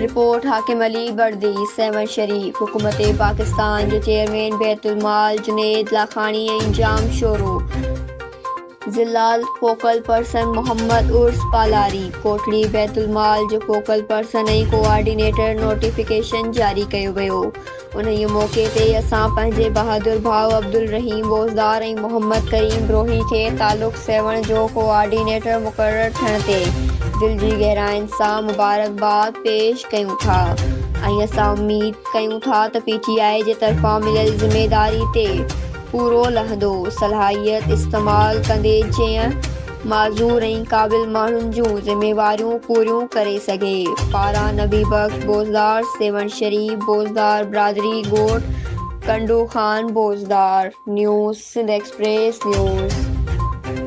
Report, Hakim Ali Bardi, Sehwan Sharif, حڪومت پاڪستان جو chairman بيت المال جنيد لاکاڻي ۽ ڄام شورو ضلع فوڪل پرسن محمد عرس پالاري ڪوٽڙي بيت المال جو فوڪل پرسن ۽ ڪوآرڊينيٽر نوٽيفڪيشن جاري ڪيو ويو. انهيء موقعي تي اسان پنهنجي بهادر ڀاء عبدالرحيم بوزدار ۽ محمد ڪريم بروهي کي تعلق سيوهڻ جو ڪوآرڊينيٽر مقرر ٿيڻ تي دل جي گهراين سان مبارڪباد پيش ڪيون ٿا ۽ اسان اميد ڪيون ٿا ته پي ٽي آء جي طرفان مليل ذميواري تي پورو لهندو، صلاحيت استعمال ڪندي جيئن معذور ۽ قابل ماڻهن جون ذميواريون پوريون ڪري سگهي. پاران نبي بخش بوزدار سيوهڻ شريف بوزدار برادري ڳوٺ Kando Khan Bozdar news Sindh express news.